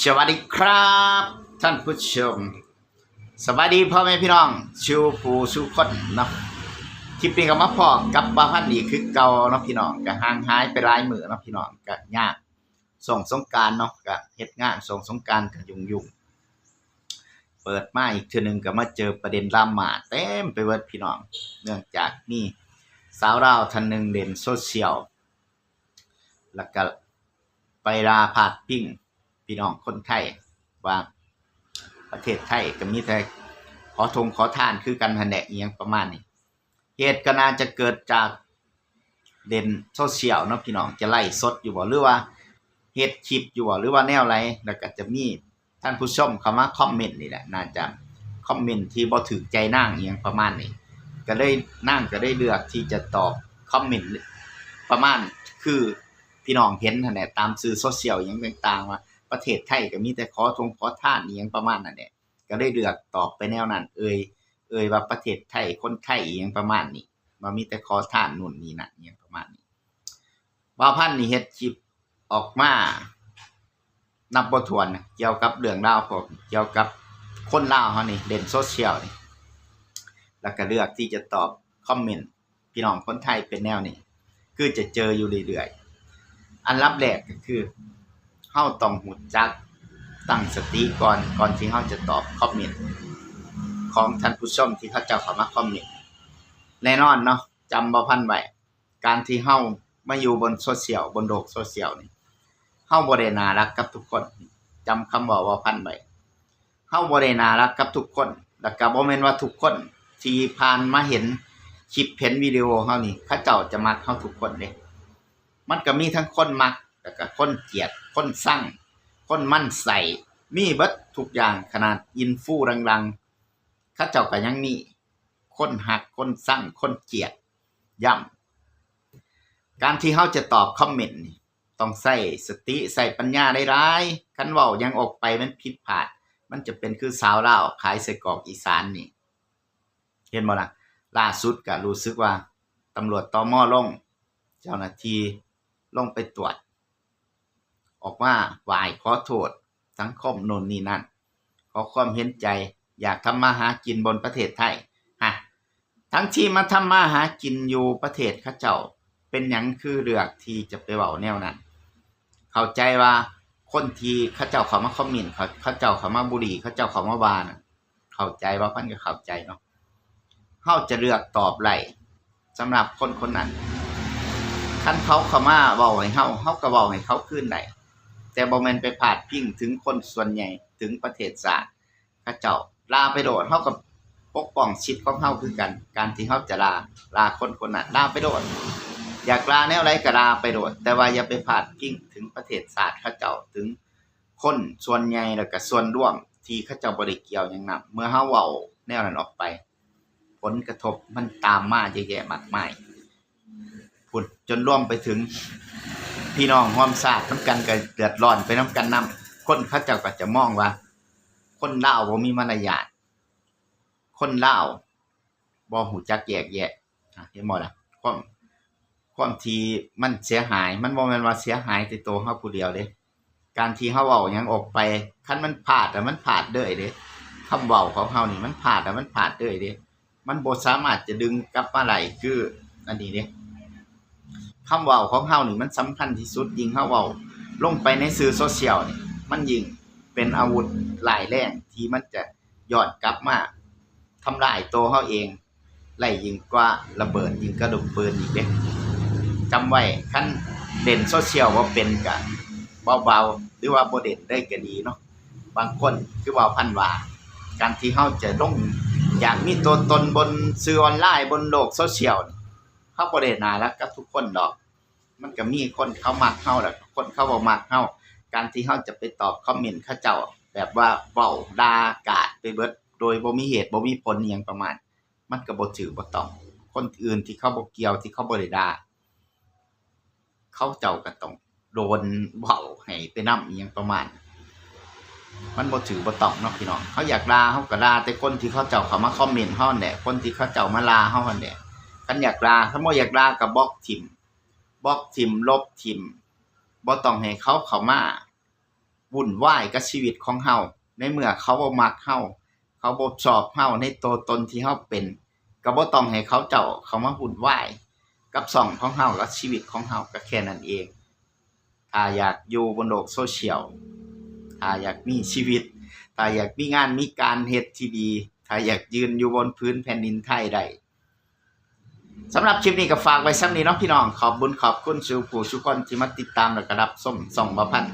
ສະຫວັດດີຄັບທ່ານຜູ້ຊົມ ສະບາຍດີພໍ່ແມ່ພີ່ນ້ອງສູ່ຜູ້ສູ່ຄົນເນາະ. ຄລິບນີ້ກໍມາພໍ້ກັບບ່າວພັນອີກຄືເກົ່າເນາະພີ່ນ້ອງ. ກໍຫ່າງຫາຍໄປຫຼາຍມື້ເນາະພີ່ນ້ອງ, ກໍຍາກຊ່ວງສົງການເນາະ, ກໍເຮັດງານຊ່ວງສົງການກໍຫຍຸ້ງໆ. ເປີດມາອີກເທື່ອໜຶ່ງກໍມາເຈີປະເດັນດຣາມາເຕັມໄປເບິດພີ່ນ້ອງ, ເນື່ອງຈາກມີສາວລາວທ່ານໜຶ່ງຫຼິ້ນໂຊຊຽວ ແລ້ວກະໄປດ່າພາດພິງພີ່ນ້ອງຄົນໄທວ່າ ປະເທດໄທກໍມີແຕ່ຂໍທົງຂໍທານຄືກັນຫັ້ນແຫຼະ ອີ່ຫຍັງປະມານນີ້. ເຫດກໍໜ້າຈະເກີດຈາກເຫຼັ້ນໂຊຊຽວເນາະພີ່ນ້ອງ, ຈະໄລຟ໌ສົດຢູ່ບໍ່ ຫຼືວ່າເຮັດຄລິບຢູ່ບໍ່ ຫຼືວ່າແນວໃດ, ແລ້ວກໍຈະມີ ທ່ານຜູ້ຊົມເຂົ້າມາຄອມເມັນນີ້ແຫຼະ, ໜ້າຈະຄອມເມັນທີ່ບໍ່ຖືກໃຈນາງອີ່ຫຍັງປະມານນີ້, ກໍເລີຍ ນາງກໍໄດ້ເລືອກທີ່ຈະຕອບຄອມເມັນປະມານຄືພີ່ນ້ອງເຫັນຫັ້ນແຫຼະ ຕາມສື່ໂຊຊຽວອີ່ຫຍັງຕ່າງໆ ວ່າປະເທດໄທກໍມີແຕ່ຂໍທົງຂໍທານອີ່ຫຍັງປະມານນັ້ນແຫຼະ, ກໍໄດ້ເລືອກຕອບໄປແນວນັ້ນ, ເອີ່ຍ ເອີ່ຍວ່າປະເທດໄທ ຄົນໄທອີ່ຫຍັງປະມານນີ້, ວ່າມີແຕ່ຂໍທານໂນ່ນນີ້ນັ້ນອີ່ຫຍັງປະມານນີ້. ບ່າວພັນນີ້ເຮັດຄລິບອອກມານັບບໍ່ຖ້ວນ ກ່ຽວກັບເລື່ອງລາວ ພວກກ່ຽວກັບຄົນລາວເຮົານີ້ ເຫຼັ້ນໂຊຊຽວນີ້, ແລ້ວກໍເລືອກທີ່ຈະຕອບຄອມເມັນພີ່ນ້ອງຄົນໄທເປັນແນວນີ້, ຄືຈະເຈີຢູ່ເລື້ອຍໆ. ອັນດັບແລກກໍຄື ເຮົາຕ້ອງຮູ້ຈັກຕັ້ງສະຕິກ່ອນ, ກ່ອນທີ່ເຮົາຈະຕອບຄອມເມັນຂອງທ່ານຜູ້ຊົມທີ່ເຂົາເຈົ້າເຂົ້າມາຄອມເມັນ. ແນ່ນອນເນາະ, ຈຳບ່າວພັນໄວ້, ການທີ່ເຮົາມາຢູ່ບົນໂຊຊຽວ ບົນໂລກໂຊຊຽວນີ້ ເຮົາບໍ່ໄດ້ໜ້າຮັກກັບທຸກຄົນ. ຈຳຄຳເວົ້າບ່າວພັນໄວ້, ເຮົາບໍ່ໄດ້ໜ້າຮັກກັບທຸກຄົນ, ແລ້ວກໍບໍ່ແມ່ນວ່າທຸກຄົນທີ່ຜ່ານມາເຫັນຄລິບເຫັນວິດີໂອເຮົານີ້ ເຂົາເຈົ້າຈະມັກເຮົາທຸກຄົນເດ້. ມັນກໍມີທັງຄົນມັກ ແລ້ວກໍຄົນກຽດ ຄົນຊັງ ຄົນໝັ້ນໄສ້ ມີເບິດທຸກຢ່າງ. ຂະໜາດອິນຟູດັງໆ ເຂົາເຈົ້າກໍຍັງມີຄົນຮັກ ຄົນຊັງ ຄົນກຽດ. ຢ້ຳ ການທີ່ເຮົາຈະຕອບຄອມເມັນນີ້ ຕ້ອງໃຊ້ສະຕິໃຊ້ປັນຍາຫຼາຍໆ. ຄັນເວົ້າຫຍັງອອກໄປມັນຜິດພາດ ມັນຈະເປັນຄືສາວລາວຂາຍໄສ້ກອກອີສານນີ້, ເຫັນບໍ່ລະ? ລ່າສຸດກະຮູ້ສຶກວ່າຕຳຫຼວດ ຕມ ລົງ ເຈົ້າໜ້າທີ່ລົງໄປກວດ ອອກມາຫວ້າຍຂໍໂທດສັງຄົມໂນ່ນນີ້ນັ້ນ, ຂໍຄວາມເຫັນໃຈ, ຢາກທຳມາຫາກິນບົນປະເທດໄທ. ຮະ ທັງທີ່ມາທຳມາຫາກິນຢູ່ປະເທດເຂົາເຈົ້າ, ເປັນຫຍັງຄືເລືອກທີ່ຈະໄປເວົ້າແນວນັ້ນ? ເຂົ້າໃຈວ່າຄົນທີ່ເຂົາເຈົ້າເຂົ້າມາຄອມເມັນ, ເຂົາ ເຂົາເຈົ້າເຂົ້າມາບູລີ, ເຂົາເຈົ້າເຂົ້າມາວ່ານະ, ເຂົ້າໃຈ ບ່າວພັນກໍເຂົ້າໃຈເນາະ. ເຮົາຈະເລືອກຕອບໄດ້ ສຳລັບຄົນຄົນນັ້ນ. ຄັນເຂົາເຂົ້າມາເວົ້າໃຫ້ເຮົາ, ເຮົາກໍເວົ້າໃຫ້ເຂົາຄືນໄດ້, ແຕ່ບໍ່ແມ່ນໄປພາດພິງເຖິງຄົນສ່ວນໃຫຍ່, ເຖິງປະເທດຊາດເຂົາເຈົ້າ. ດ່າໄປໂລດ, ເຮົາກໍປົກປ້ອງສິດຂອງເຮົາຄືກັນ. ການທີ່ເຮົາຈະດ່າ, ດ່າຄົນຄົນນັ້ນ, ດ່າໄປໂລດ. ຢາກດ່າແນວໃດກໍດ່າໄປໂລດ, ແຕ່ວ່າຢ່າໄປພາດພິງເຖິງປະເທດຊາດເຂົາເຈົ້າ, ເຖິງຄົນສ່ວນໃຫຍ່ ແລ້ວກໍສ່ວນລວມທີ່ເຂົາເຈົ້າບໍ່ໄດ້ກ່ຽວຫຍັງນຳ. ເມື່ອເຮົາເວົ້າແນວນັ້ນອອກໄປ, ຜົນກະທົບມັນຕາມມາເຍອະແຍະມາກມາຍພຸ້ນ, ຈົນລວມໄປເຖິງພີ່ນ້ອງຮ່ວມຊາດນຳກັນກໍເດືອດຮ້ອນໄປນຳກັນນຳ. ຄົນເຂົາເຈົ້າກໍຈະມອງວ່າຄົນລາວບໍ່ມີມາລະຍາດ, ຄົນລາວບໍ່ຮູ້ຈັກແຍກແຍະ. ອາ ເຫັນບໍ່ລະ? ຄວາມ ຄວາມທີ່ມັນເສຍຫາຍ, ມັນບໍ່ແມ່ນວ່າເສຍຫາຍແຕ່ໂຕເຮົາຜູ້ດຽວເດ້. ການທີ່ເຮົາເວົ້າຫຍັງອອກໄປ, ຄັນມັນພາດລະມັນພາດເລີຍເດ້. ຄຳເວົ້າຂອງເຮົານີ້ມັນພາດລະມັນພາດເລີຍເດ້. ມັນບໍ່ສາມາດຈະດຶງກັບມາໄດ້ຄືອັນນີ້ເດ້. ຄຳເວົ້າຂອງເຮົານີ້ມັນສຳຄັນທີ່ສຸດ, ຍິ່ງເຮົາເວົ້າລົງໄປໃນສື່ໂຊຊຽວນີ້, ມັນຍິ່ງເປັນອາວຸດຮ້າຍແຮງທີ່ມັນຈະ ຍ້ອນກັບມາທຳລາຍໂຕເຮົາເອງໄດ້ຍິ່ງກວ່າລະເບີດ, ຍິ່ງກວ່າລູກປືນອີກເດ້. ຈຳໄວ້, ຄັນຫຼິ້ນໂຊຊຽວບໍ່ເປັນກະເບົາໆ ຫຼືວ່າບໍ່ຫຼິ້ນເລີຍກະດີເນາະ. ບາງຄົນຄືວ່າພັນວ່າ ການທີ່ເຮົາຈະລົງ ຢາກມີໂຕຕົນບົນສື່ອອນລາຍ, ບົນໂລກໂຊຊຽວນີ້, ເຮົາບໍ່ໄດ້ໜ້າຮັກກັບທຸກຄົນດອກ. ມັນກໍມີຄົນເຂົາມັກເຮົາ ແລ້ວກໍຄົນເຂົາບໍ່ມັກເຮົາ. ການທີ່ເຮົາຈະໄປຕອບຄອມເມັນເຂົາເຈົ້າ ແບບວ່າເວົ້າດ່າກາດໄປເບິດ ໂດຍບໍ່ມີເຫດບໍ່ມີຜົນອີ່ຫຍັງປະມານ ມັນກໍບໍ່ຖືກບໍ່ຕ້ອງ. ຄົນອື່ນທີ່ເຂົາບໍ່ກ່ຽວ ທີ່ເຂົາບໍ່ໄດ້ດ່າ ເຂົາເຈົ້າກໍຕ້ອງໂດນເວົ້າໃຫ້ໄປນຳອີ່ຫຍັງປະມານ ມັນບໍ່ຖືກບໍ່ຕ້ອງເນາະພີ່ນ້ອງ. ເຮົາຢາກດ່າ ເຮົາກໍດ່າແຕ່ຄົນທີ່ເຂົາເຈົ້າເຂົ້າມາຄອມເມັນເຮົາຫັ້ນແຫຼະ, ຄົນທີ່ເຂົາເຈົ້າມາດ່າເຮົາຫັ້ນແຫຼະ. ຄັນຢາກດ່າ, ຄັນບໍ່ຢາກດ່າກໍບລັອກຖິ້ມ. ບລັອກຖິ້ມ, ລົບຖິ້ມ, ບໍ່ຕ້ອງໃຫ້ເຂົາເຂົ້າມາ ວຸ້ນວາຍກັບຊີວິດຂອງເຮົາ ໃນເມື່ອເຂົາບໍ່ມັກເຮົາ ເຂົາບໍ່ຊອບເຮົາໃນໂຕຕົນທີ່ເຮົາເປັນ ກໍບໍ່ຕ້ອງໃຫ້ເຂົາເຈົ້າເຂົ້າມາວຸ້ນວາຍກັບຊ່ອງຂອງເຮົາ ແລະ ຊີວິດຂອງເຮົາ ກໍແຄ່ນັ້ນເອງ. ຖ້າຢາກຢູ່ບົນໂລກໂຊຊຽວ ຖ້າຢາກມີຊີວິດ ຖ້າຢາກມີງານມີການເຮັດທີ່ດີ ຖ້າຢາກຢືນຢູ່ບົນຜືນແຜ່ນດິນໄທໄດ້. ສຳລັບຄລິບນີ້ກໍຝາກໄວ້ສ່ຳນີ້ເນາະພີ່ນ້ອງ. ຂອບບຸນຂອບຄຸນສູ່ຜູ້ສູ່ຄົນທີ່ມາຕິດຕາມ ແລະ ກໍຮັບຊົມຊ່ອງບ່າວພັນ